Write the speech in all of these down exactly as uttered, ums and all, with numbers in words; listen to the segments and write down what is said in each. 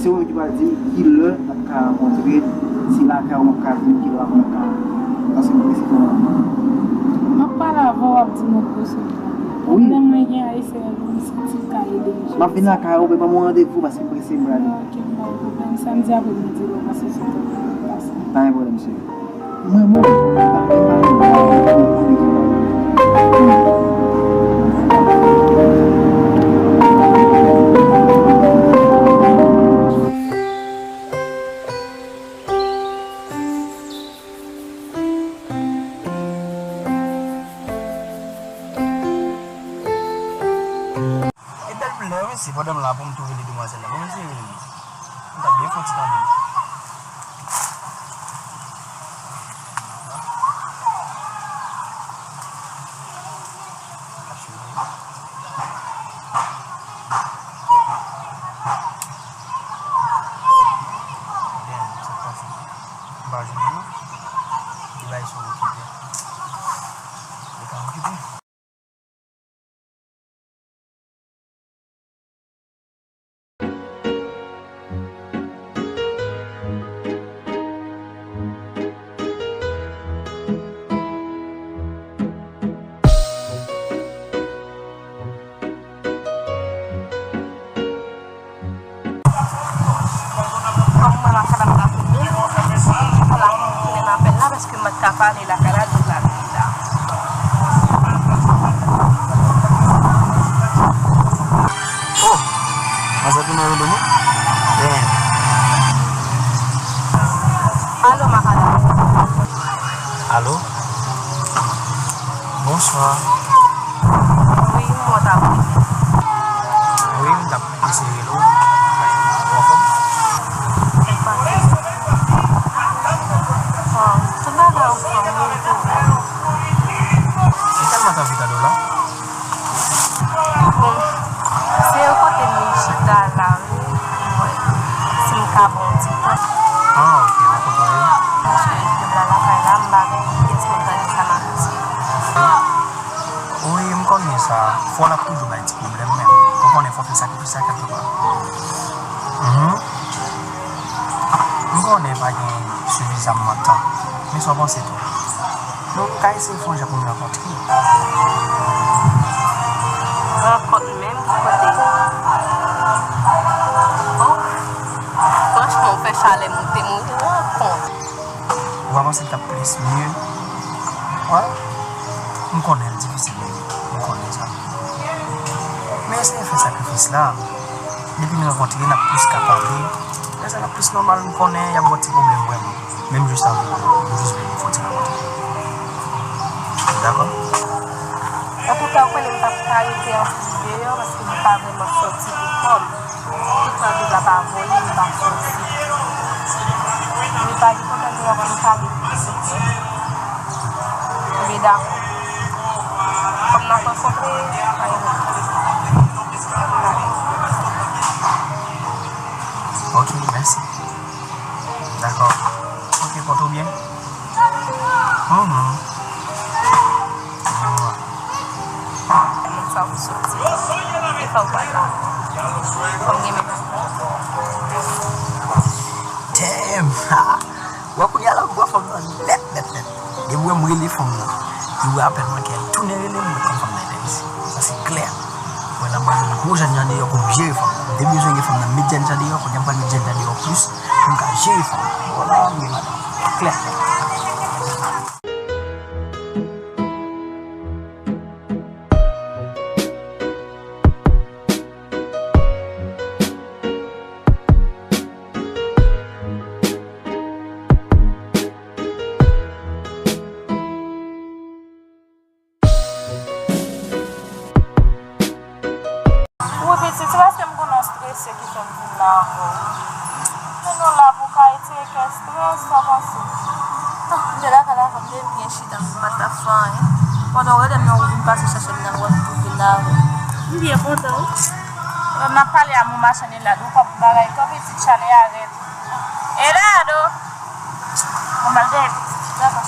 Se ou menm ki pral di m ki lè n ap ka rankontre, si lakay ou m ap ka vin, ki lè ou m ap ka, paske m prese kòmandan. M ap pale avè w, w ap di m ou prese. Wi. Pwoblèm mwen gen a, se m santi l ka ede m. M ap vin lakay ou, men ban m yon randevou, paske m prese, m prale. Ok, m pa gen pwoblèm. Samdi apremidi, lè w pase sou tèt mwen, pase. Pa gen pwoblèm, cheri. Mwen menm, m pa gen mari, m pa gen mari. E bèl flè, mesye, pandan m la pou m tou rele demwazèl la. Bon, mesye, rele m. M ta byen fè yon ti tande. Damn, sa k pase? M pa jwenn li non. Li bay son okipe. Li ka okipe. Kòm mwen lakay la, m ta konnen, m pa la pou m tounen nan apèl la, paske m pa t ka pale lakay la, donk la vin la. Oh! Manzè tounen rele nou? Damn. Alo, Makada. Alo? Bonswa. Wi, mwen t ap rele. Wi, m t ap eseye rele w. Ou anfòm? Sa k pase? Bon, tout bagay anfòm, wi, wi. M tèlman t anvi tande w la. Bon, se yon kote m vin chita la, wi. Mwen, si m ka pran yon ti tan. Ah, ok, mwen konprann. Paske m la lakay la, m pa gen pyès mwen tande sa m ap di. Wi, m konnen sa. Fò l ap toujou bay ti pwoblèm, men ou konnen fò fè sakrifis la kèlkepa. Mhm. M konnen pa gen sifizamman tan, men sa w panse tou? Non, m ka eseye fè yon jan pou m rankontre. Rankont menm ki kote? Oh, franchman, ou fè chalè moute m, wi, rankont. Ou pa panse l t ap plis mye? Wè, m konnen l difisil, men m konnen sa. Men eseye fè sakrifis la. Depi n rankontre, n ap plis ka pale. Lè sa l ap plis nòmal, m konnen y ap gen ti pwoblèm vrèman. Menm jis avan, nou jis vle fè yon ti rankontre. Dakò? Antouka, ou konnen m p ap ka rete anplis deyò, paske m pa vrèman sòti pou kò m. Tout sa viv la pa voye m pa sòti. Men pa gen pwoblèm, nou ap ann pale. Ebyen, dakò. Kòm n ap rankontre, pa gen pwoblèm. Ok, mèsi. Dakò. Ok, pòte w byen. Mhm. Moun sa ou soti. E fò w pral la. Fò m gen men. Damn! Wè kounye a la m pran fanm nan nèt, nèt, nèt. Depi w wè m rele fanm nan, li wè apèl mwen kè l tounen rele m, mwen konn fanm nan enterese. Sa se klè. Wè l ap ban m gwo jèn jan deyò pou m jere fanm nan. M te bezwen gen fanm nan met jèn jan deyò, kounye a m pral met jèn jan deyò plis pou m ka jere fanm nan. Vwala, m gen madanm. Klè. Wi, pitit, se paske m konnen w strese ki fè m vin la avè w. Men nou la pou ka retire kè strès, sa w panse? Ah, m te lakay la, m te byen chita, m pa t ap fè anyen. Pandan w rele m nan, ou vin pase chèche m nan, w ap tou vin la avè m. M byen kontan, wi. Lè m ap pale a moun machann Elado, kòb bagay twò pitit, chalè a rèd. Elado! Mwen m al dèyè pitit, dakò.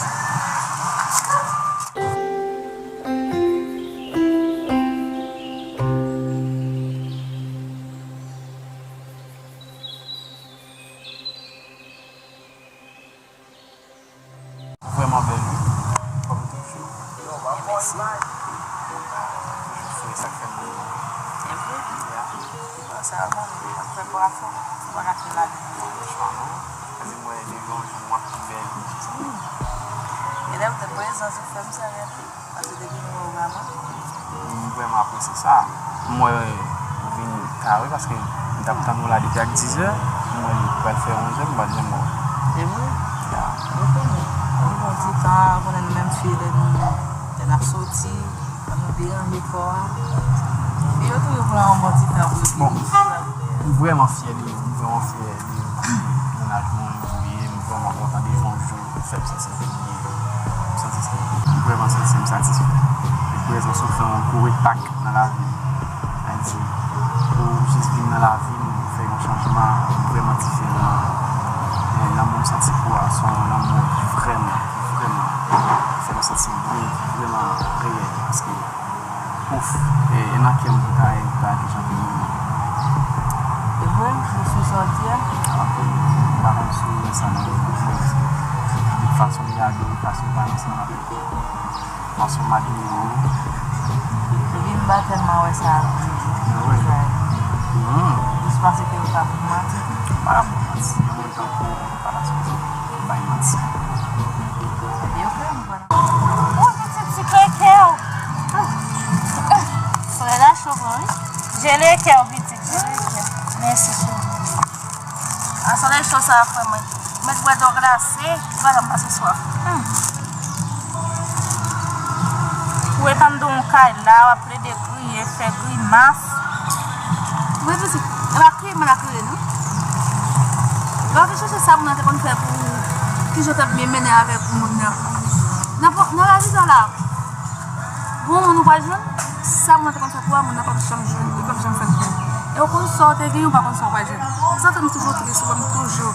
Slide. Toujou fre, sa k fè m ri. E vre? Ya. Bon, sa bon, wi, ap fè bwa fò. Ou pa ka fin lage non. Franchman, non. Paske m wè depi yon jou m ap pi bèl. Hmm. E lè w te prezans ou fè m sa, rete. Paske depi m wè w vrèman. M vrèman apresye sa. M wè ou vin ta wi, paske m t ap tann ou la depi ak dizè. M wè li pral fè onzè, m pa t janm wè w. E vre? Ya. Ou konnen. Yon bon ti tan, ou konnen nou menm fi, lè nou, lè n ap soti, fò nou deranje kò a. E yo toujou pran yon bon ti tan pou yo Bon, m vrèman fyè de ou, m vrèman fyè de mennaj mwen, ou ye, m vrèman kontan de jan w jwe, ou fè m santi m byen, m santi m vrèman santi m satisfè. Prezans ou fè yon gwo enpak nan lavi m. Sa di, ou jis vin nan lavi m, ou fè yon chanjman vrèman diferan. E lanmou m santi pou ou a, se yon lanmou ki vrèman, ki vrèman fè m santi m byen, ki vrèman reyèl. Paske Ouf, e, e nan kè m pou ta, pou ta gen jan de moman. E vre, m sou sa w di a. Anpil, m pa konn si w wè sa nan rezo sosyo. Fason m gade w, fason m pale ansanm avèk ou, fason m admire w. Epi m pa tèlman wè sa nan rezo sosyo. Hmm. Jis paske ou ka pou manti. M pa ka pou manti. Yon moun tankou ou, m pa ka sipoze bay manti. Epi, ok, m konn. Ou pitit sikre kè w. Solèy la cho vre wi. Jele kè w pitit, jele kè w. Mèsi cheri. A solèy cho sa frè mwen. Mèt bwè dlo glase, ki pa janm pase swaf. Hmm. Ou ret anndan yon kay la, w ap plede kriye, fè grimas. Mwen pitit, e pa kriye mwen la kriye non. Lè w te chèche sa moun nan te konn fè pou ou, kijan w t ap byen mennen avèk moun nan. Nan po- nan lavi sa la, bon, moun ou pral jwenn, sa moun nan te konn fè pou ou a, moun nan p ap janm jwenn, li p ap janm fè l pou ou. E ou konn sa w te gen, ou pa konn sa w pral jwenn. Sa fè m toujou tris, ou wè m toujou,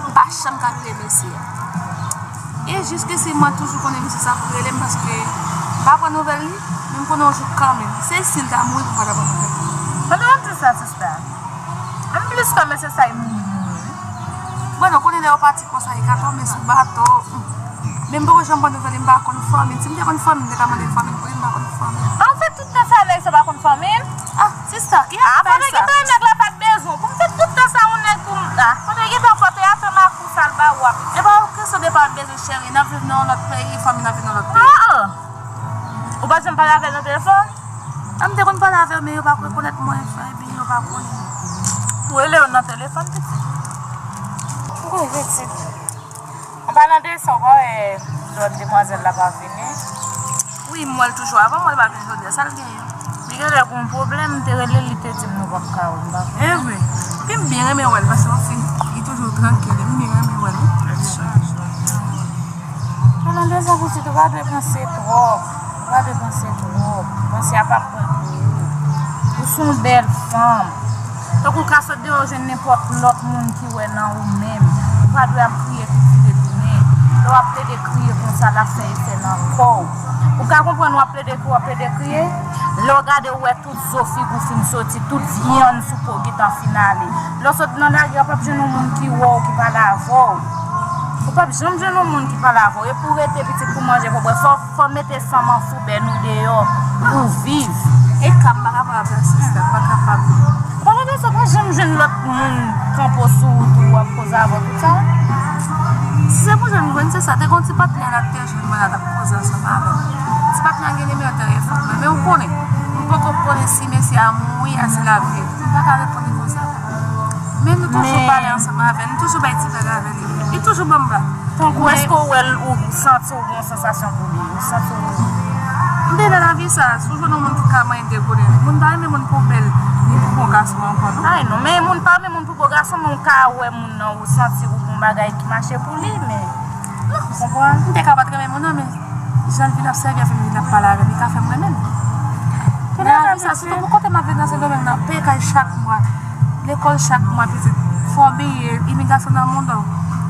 m pa janm ka kriye mesye a. E jiskesi mwen toujou konnen misye sa pou rele m paske m pa pran nouvèl li, men m konnen yon jou kanmenm. Se si l ta mouri pou m pa ta pran nouvèl li. Pandan w ap di sa, sista, m plis kwè mesye sa e mouri mouri wi. Bon, nou konnen lè yo pati konsa, e ka tonbe sou bato. Men m poko janm pran nouvèl li, m pa konn fanmi l. Si m te konn fanmi l, m te ka mande fanmi l pou li, m pa konn fanmi l. Anfèt, tout tan sa nèg sa pa konn fanmi l? Ah, sista, ki afè sa? Fòk te gentan nèg la pa t bezwen w. Pou m fè tout tan sa yon nèg pou m. Ah, fòk te gentan fòk te atann ak ou sa l ba ou a pitit. E pa yon kesyon de pa t bezwen cheri, n ap viv nan yon lòt peyi, fanmi n ap viv nan lòt peyi. Ah, ah. Ou pa t janm pale avè l nan telefòn? Ah, m te konn pale avè l, men yo pa rekonèt mwen, epi yo pa konnen. Ou rele yo nan telefòn, pitit? Wi, pitit. An palan de sa, ou pa wè lòt demwazèl la pa vini? Wi, m wè l toujou avan, m wè l pa vin jodi a, sa l genyen? Li genlè gen yon pwoblèm, m te rele l, li te di m nou p ap ka wè, m pa konnen. Evre? Epi m byen renmen wè l, paske yon fi, li toujou trankil, m byen renmen wè l, wi. Tèt chaje. An palan de sa, pitit, ou pa dwe panse twòp, ou pa dwe panse twòp, panse a p ap pran pou ou. Ou se yon bèl fanm. Tankou w ka sot deyò jwenn nenpòt lòt moun ki wè nan ou menm. Ou pa dwe ap kriye epi vire tounen. Lè w ap plede kriye konsa, l ap fè efè nan kò w. Ou ka konprann w ap plede kriye, w ap plede kriye. Lè w gade, w wè tout zo figi w fin soti, tout vyann sou po gentan fin ale. Lè w sot nan lari a, p ap jwenn yon moun ki wè w, ki pale avè w. Ou p ap janm jwenn yon moun ki pale avè w. E pou w rete pitit, pou manje, pou bwè, fò, fò mete sanm an foubè nou deyò pou w viv. E ka m pa kapab avè w, sista, m pa kapab. Pandan de sa, w pa janm jwenn lòt moun kanpe w sou wout ou ap koze avè w tout sa? Si se pou jwenn, jwenn, se sa. Te gen yon ti patnè la k te jwenn mwen la, t ap koze ansanm avè m. Ti patnè a gen nimewo telefòn mwen, men ou konnen, m poko konnen si mesye a mouri a si l ap viv. M pa ka reponn li konsa. Men nou toujou pale ansanm avè l, nou toujou bay ti blag avè li. Li toujou ban m blag. Tankou èske w wè l, ou santi w gen yon sansasyon pou li, ou santi w. M te nan lavi sa, si w jwenn yon moun ki ka manyen de goud, moun pa renmen moun pou bèl, ni pou bon gason ankò, non. Ay non, men moun pa renmen moun pou bon gason, men w ka wè moun nan, ou santi w gen yon bagay ki mache pou li, men, ou konprann? M te ka pa t renmen moun nan, men jan l vin ap sèvi avè m, vin ap pale avè m, li ka fè m renmen l. Nan lavi sa, sitou pou kote m ap viv nan Sendomeng nan, peye kay chak mwa, lekòl chak mwa, pitit, fò biye, imigrasyon nan mond ou.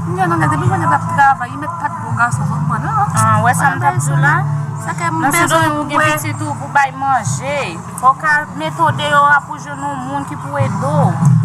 M gen yon nèg, depi jwenn nèg la ap travay, li mèt pa t bon gason, ou konprann, non? Ah, wè sa m t ap di w la? Sa ke m bezwen, ou gen pitit ou pou bay manje. Fò w ka mete w deyò a pou jwenn yon moun ki pou ede w.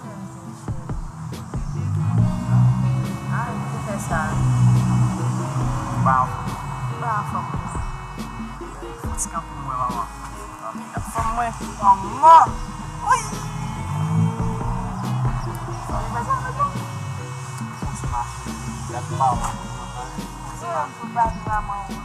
Konnen m te cheri. Ah, m te fè sa. Ou pa anfòm? M pa anfòm. Fò ti kanpe pou mwen, manman. Fò mwen. Manman. Wi. Sa vle fè sa, manman? Fò ti mache. Gad pa w. Fò ti mache. Pou pa di manman ou.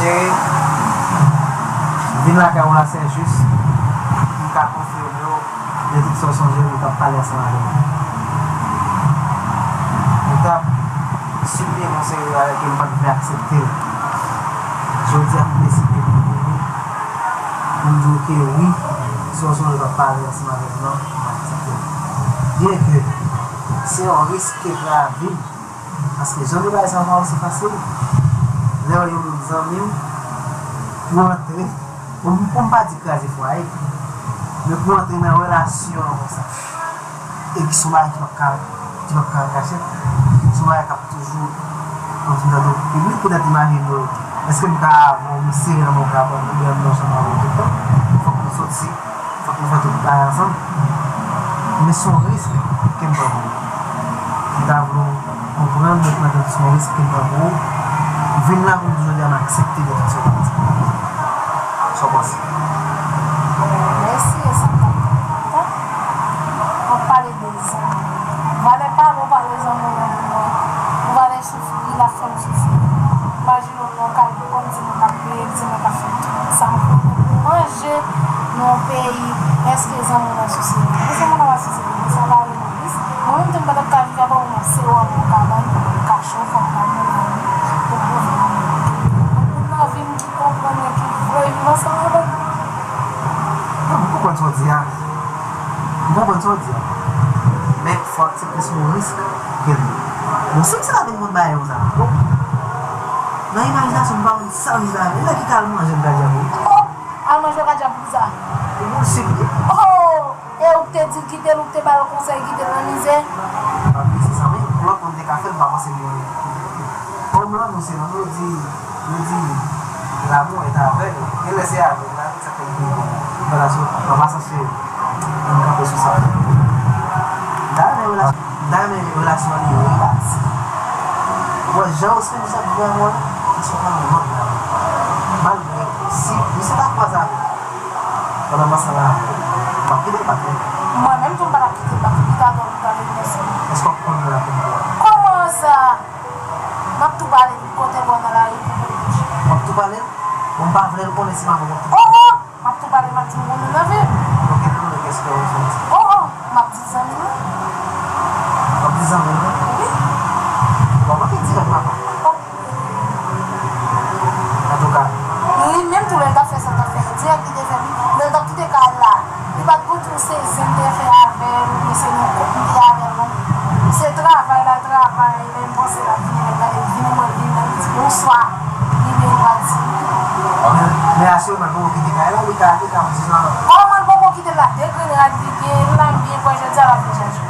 Cheri, vin lakay ou la, se jis pou m ka konfime w de tout sa w sonje m, ou t ap pale ansanm avè m. Ou t ap sipliye m yon seri bagay ke m pa t vle aksepte l. Jodi a, m deside pou m vini, pou m di w ke wi, sa w sonje w t ap pale ansanm avè m nan, m aksepte l. Byen ke se yon risk ke pran lavi m, paske jan de bagay sa yo pa osi fasil. Lè w wè yon moun zanmi w, pou antre, pou m, pou m pa di kraze fwaye, men pou antre nan relasyon konsa, e ki se yon bagay ki p ap ka, ki p ap ka kache, se yon bagay k ap toujou, kòmsi m tande w piblik, poutèt imajine w, èske m ka avè w, m sere nan menm kabann, oubyen m nan chanm avè w tout tan? Fòk nou soti. Fòk nou fè tout bagay ansanm. Men se yon risk ke m pran pou ou. M ta vle w konprann, men konnen se yon risk ke m pran pou ou. Vin la pou m di jodi a m aksepte de tout sa w t ap di. Sa w panse? Mèsi, e sa m t ap tann. W ap pale de zanmi. Valè pale, w pale zanmi w nan moman. Ou valè soufri, l ap fè m soufri. Imajine w nan kay, pou kòm se mwen k ap peye l, se mwen k ap fè tout sa m konnen pou manje nan yon peyi. Èske zanmi w nan souse li? Mwen se moun nan pa souse li, mwen se yon pale novis. Mwen menm tou m pa t ap ka viv avè w, mwen se w nan yon kabann, kachon, fò m pa moun nan ou, ou pwouve m. Yon moun nan vi m ki konprann mwen, ki vle viv ansanm avè m. Non, m konprann sa w di a. M konprann sa w di a. Men fò w aksepte se yon risk ke l ye. Bon, si m se la vin konn bagay konsa. Bon. Nan imajinasyon m pa konn sa m di la. E lè ki ka al manje m ka di a pou ou. Oh! Al manje w ka di a pou kisa? Pou l sipli. Oh! E ou k te di l kite l, ou k te ba l konsèy kite l nan mizè? M pa bliye se sa, men yon lòt moun te ka fè l, m pa panse l gen. Kòm lanmou se lanmou, yo di, yo di, l'amour est aveugle. Gen lè se avèg la, sa fè l vin bon. Relasyon, an pasan se, ann kanpe sou sa. M ta renmen relasyon, m ta renmen relasyon an li rilaks. Bon, jan Oscar Michel ap viv avè w la, se yon lanmou lòt la. Malgre, si misye ta kwaze avè w pandan m ansanm avè w, m ap kite l pa t renmen. Mwen menm tou, m pa t ap kite l pa t, li ta dòmi, li ta vin nan sonm. Èske w ap konn l ap vin pou w? Kòman sa? M ap tou pale kote bò nan lari pou Ou pale l? Bon, m pa vle l konnen si m ap wont. Oh, oh! M ap tou pale, m ap di m konnen nan vi. Ok, nou, kèske ou soti? Oh, oh! M ap di zanmi nou. W ap di zanmi nou? Wi. Bon, mwen te dirèk, papa. Oh. Antouka. Li menm tou, lè l t ap fè sa, l t ap fè dirèk, li te fè, lè l t ap kite kay la. Li pa t konn tou se zen m te fè avè l, oubyen se nan kont m te avè l, non. Se travay la, travay, lè m panse l ap vini, lè m gade l vini, mwen vini, lè m di bonswa, li vini, l pati. Men, men asire w, l poko kite kay la, li ka, li ka, di jan. Kòman l poko kite l la? De grenn rad li gen, l la, m byen kwè jodi a l ap vin chache.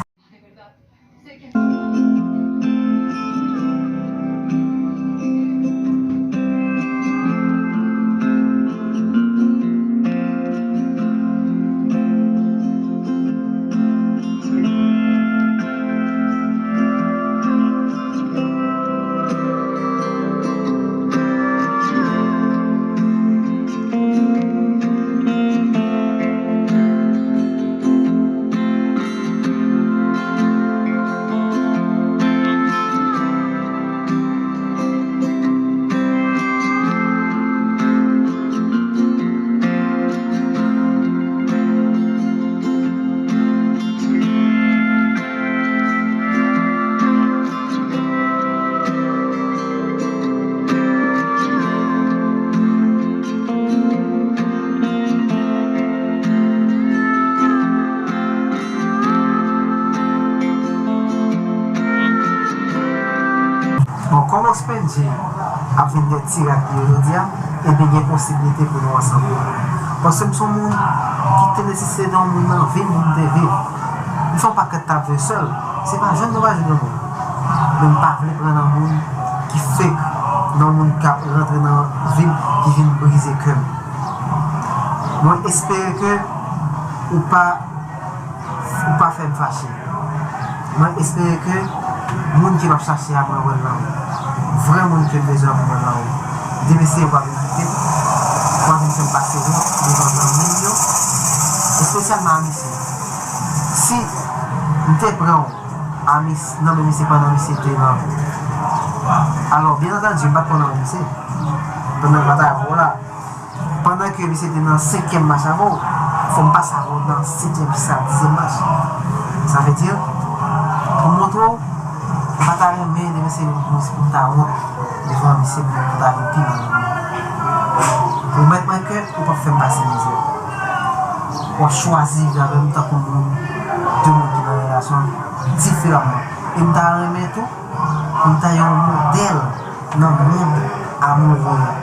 Bon, kòman Spendy ap vin de ti rad li yo jodi a, ebyen gen posiblite pou nou ansanm. Paske m se yon moun ki te nesesite de yon moun nan vi m pou m te viv. M fè yon pakèt travay sèl, se pa jwenn nou pa jwenn yon moun. Men m pa vle pran nan moun ki fake, nan moun k ap rantre nan vi m, ki vin brize kè m. Mwen espere ke ou pa, ou pa fè m fache. Mwen espere ke moun ke m ap chache a, mwen wè l nan ou. Vrè moun ke m bezwen an, mwen wè l nan ou. De mesye yo pa vin kite m, pa vin fè m pase wont devan zanmi m yo, espesyalman a misye. Si m te pran w a mis-, nan men misye pandan misye te nan. Alò, byen antandi, m pa t konn anyen misye. Pandan m pa t avè w la. Pandan ke misye te nan senkyèm mach avè w, fò m pase avè w nan setyèm jiska dizyèm mach. Sa vle di, pou m montre w, m pa ta renmen de mesye pou, pou m ta wont devan misye, pou m ta vin pi mal. Pwomèt mwen ke ou p ap fè m pase mizè. W ap chwazi viv avè m tankou moun, de moun ki nan relasyon diferaman. E m ta renmen tou, pou m ta yon modèl nan mond amoureux.